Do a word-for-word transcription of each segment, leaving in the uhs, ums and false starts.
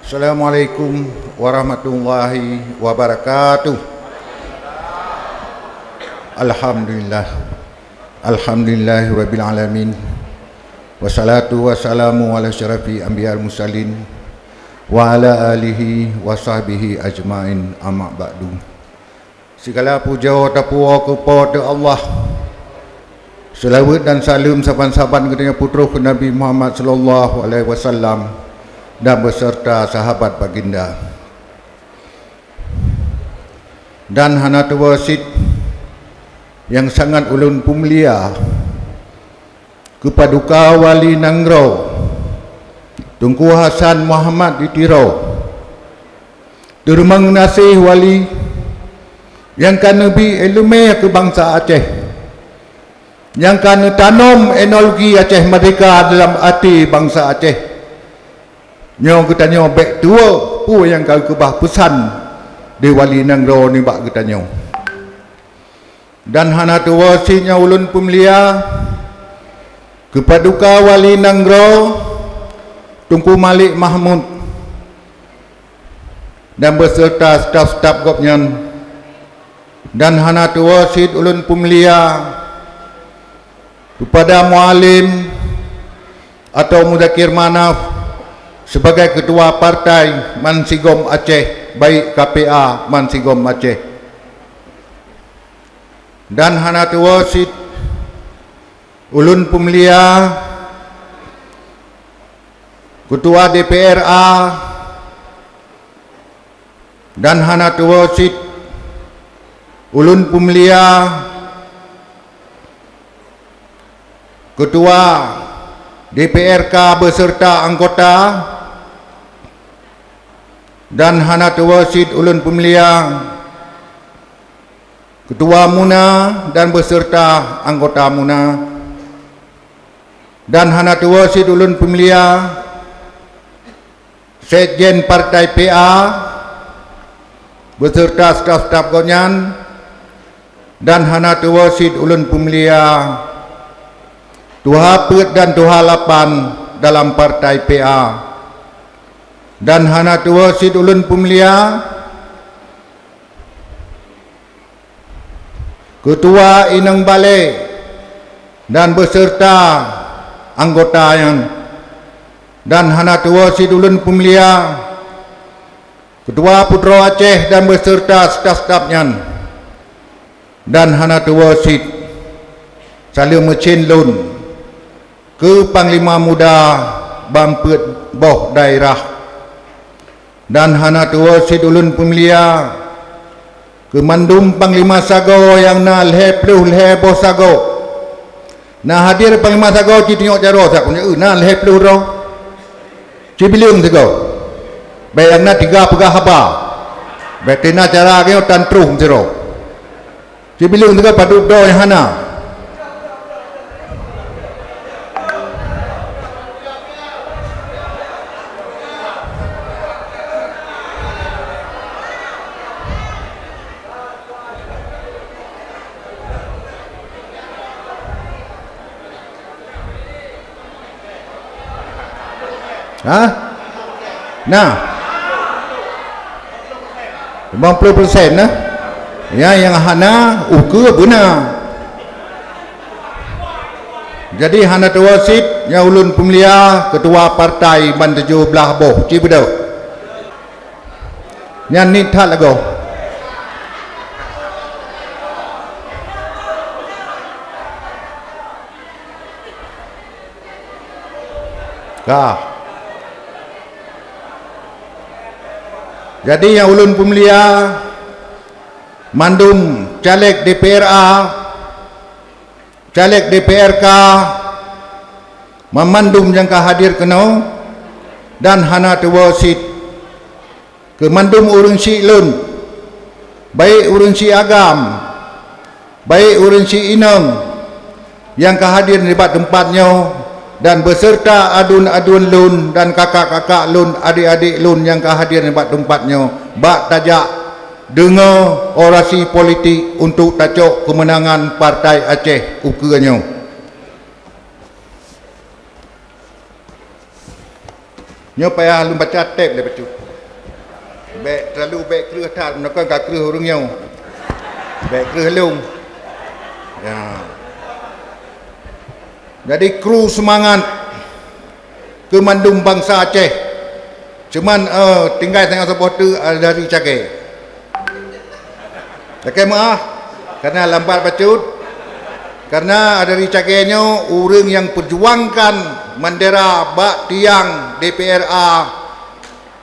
Assalamualaikum warahmatullahi wabarakatuh. Alhamdulillah. Alhamdulillahirabbil alamin. Wassalatu wassalamu ala syarafi anbiya wal mursalin wa ala alihi wa sahbihi ajmain, amma ba'du. Sigala pujoe tapuwoe keu Po teu Allah. Seulaweuet dan saleuem saban-saban geutanyoe peutrok keu Nabi Muhammad sallallahu alaihi wasallam dan beserta sahabat baginda. Dan hana tuwoe cit nyang sangat ulôn peumulia, keu Paduka Wali Nanggroe, Teungku Hasan Muhammad di Tiro. Teurimong gaséh Wali nyang ka neubi iéleumé keu bansa Aceh, nyang ka neutanom ideologi Aceh Merdeka dalam até bansa Aceh. Nyoe geutanyoe bék tuwoe peue nyang ka geukeubah peusan di Wali Nanggroe nibak geutanyoe. Dan hana tuwoe cit nyang ulôn peumulia keu Paduka Wali Nanggroe Teungku Malik Mahmud dan beserta staf-staf gobnyan. Dan hana tuwoe cit ulôn peumulia keupada Mualem atau Muzakir Manaf sebagai Keutua Partai Mansigom Aceh, baik K P A Mansigom Aceh. Dan hana tuwoe cit ulôn peumulia Keutua D P R A, dan hana tuwoe cit ulôn peumulia Keutua D P R K beserta anggota, dan hana tuwoe cit ulôn peumulia Keutua Muna dan beserta anggota Muna, dan hana tuwoe cit ulôn peumulia Sekjen Partai P A beserta staf-staf gobnyan, dan hana tuwoe cit ulôn peumulia tuha peuet dan tuha lapan dalam Partai P A, dan hana tuwoe cit ulôn peumulia Keutua Inong Balé dan beserta anggota nyan, dan hana tuwoe cit ulôn peumulia Keutua Putroe Aceh dan beserta staf-staf nyan, dan hana tuwoe cit saleuem meucén lôn keu Panglima Muda ban peuet boh daerah, dan hana tuwoe cit ulôn peumulia keu mandum panglima sagoe nyang na lhée ploh lhée boh sagoe. Na hadir panglima sagoe ci tunyok jaroe sak, na lhée ploh droe. Ci bileueng sigoe. Bék nyang na tiga peugah haba. Bék teuena cara geuh tan troh sidroe. Sibileueng teuka padub droe nyang hana. Ha? Na. Lima puluh persen na. Ya, nyang hana ukeue beuna. Jadi hana tuwoe cit nyang ulôn peumulia keutua partai ban tujoh blaih boh ci beudôh. Nyan niet that lagoe. Ka. Jadi nyang ulôn peumulia mandum caleg D P R A, caleg D P R K, mamandum nyang ka hadir keunoe dan hana tuwoe cit. Keu mandum ureuëng syiek lôn, baik ureuëng syiek agam, baik ureuëng syiek inong nyang ka hadir nibak teumpat nyoe, dan beserta aduen-aduen lôn dan kakak-kakak lôn, adek-adek lôn nyang ka hadir nibak teumpat nyoe, bak tajak deungoe orasi politik untuk tacok keumeunangan Partai Aceh ukeue nyoe. Nyoe payah lôn baca teb lé bacut. Bék terlalu bék kreueh that, meunyoe ka kreueh ureuëng nyoe. Bék kreueh lôn. Ya. Jadi kru seumangat keu mandum bansa Aceh. Cuman, eh, tinggai saboh teuk, eh, dari Cagée. Lakée meuáh, karena lambat bacut. Karena dari Cagée nyoe ureuëng nyang peujuangkan bandera bak tiang D P R A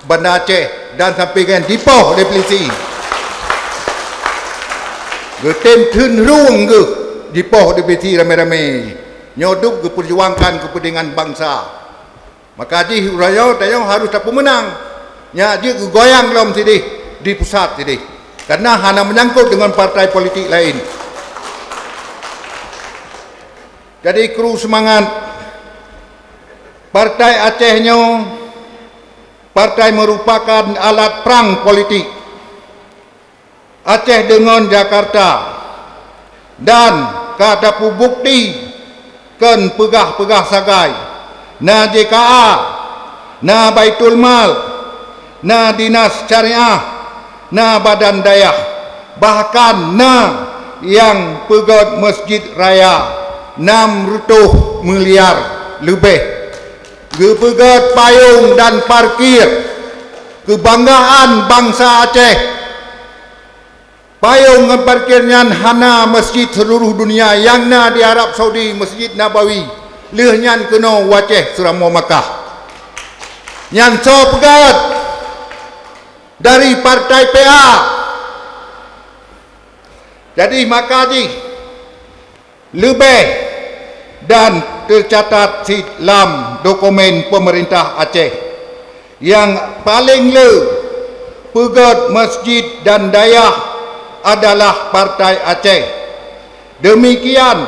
Banda Aceh dan sampai nyan dipoh di polisi. Geutem theun rhueng geuh dipoh di polisi ramé-ramé. Nyoe dub geupeujuangkan keupeuntengan bansa. Maka jih uroe nyoe tanyoe harôh tapeumeunang. Nyak jeuet geugoyang lom sideh di pusat sideh. Karena hana menyangkut dengan partai politik lain. Jadi kru seumangat, Partai Aceh nyoe partai meurupakan alat prang politik. Aceh deungon Jakarta dan ka tapeubukti kon peugah-peugah sagai, na J K A, na Baitul Mal, na Dinas Syariah, na badan dayah, bahkan na nyang peugét Masjid Raya nam reutôh miliar leubeh. Geupeugét payong dan parkir keubanggaan bansa Aceh. Payong ngon parkir nyan hana masjid seuluruh dunia nyang na di Arab Saudi, Masjid Nabawi, lheueh nyan keunoe u Aceh Seuramoe Makkah. Nyan soe peugét? Dari partai P A. Jadi maka jih leubeh dan teucatat cit lam dokumen peumeurintah Aceh. Nyang paleng le peugét masjid dan dayah adalah Partai Aceh. Deumikian,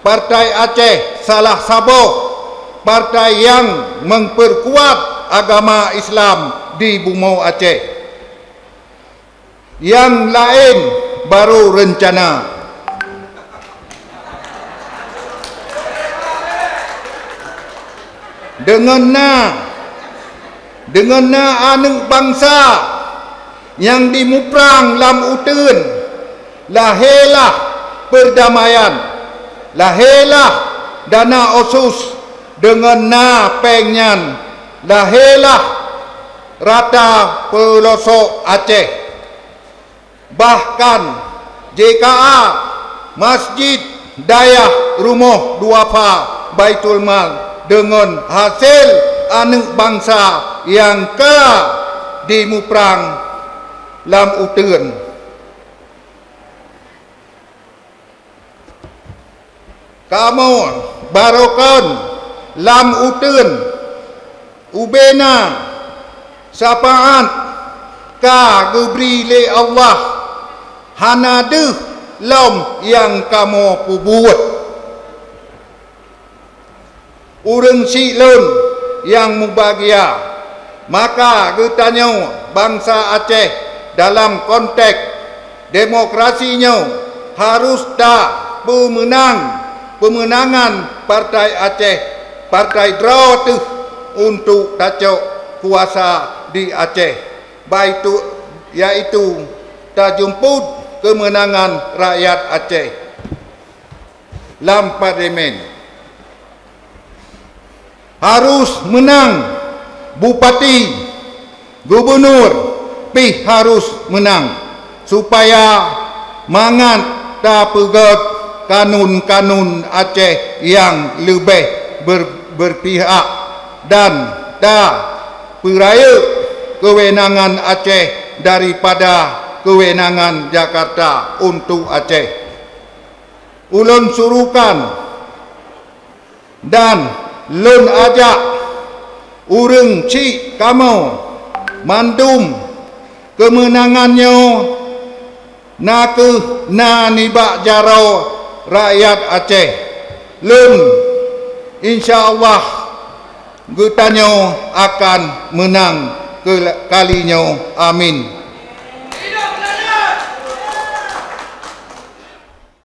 Partai Aceh salah saboh partai nyang meupeukuat agama Islam di bumoe Aceh. Nyang laén barô reuncana. Deungon na, deungon na aneuëk bansa nyang jimuprang lam uteuen, lahé lah peurdamaian, lahé lah dana otsus, deungon na péng nyan, lahé lah rata peulosok Aceh. Bahkan J K A, masjid, dayah, rumoh duafa, Baitul Mal deungon hasé aneuëk bansa nyang ka jimuprang lam uteuen. Kamoe barokon lam uteuen, ubena syafaat ka geubri lé Allah, hana deuh lom nyang kamoe peubuet. Ureuëng syiek lôn nyang mubahgia, maka geutanyoe bansa Aceh dalam konteks demokrasi nyoe harôh tapeumeunang peumeunangan Partai Aceh, partai droe teuh untuk tacok kuasa di Aceh, baitu, yaitu tajeumput keumeunangan rakyat Aceh. Lam parlemen harôh meunang, bupati, gubunur pih harôh meunang, supaya mangat tapeugét kanun-kanun Aceh nyang leubeh ber-, berpihak dan tapeurayeuk keuwenangan Aceh daripada keuwenangan Jakarta untuk Aceh. Ulôn surukan dan lôn ajak ureuëng syiek kamoe mandum, keumeunangan nyoe na kheueh na nibak jaroe rakyat Aceh. Lôn, insya Allah, geutanyoe akan meunang keu kali nyoe. Amin.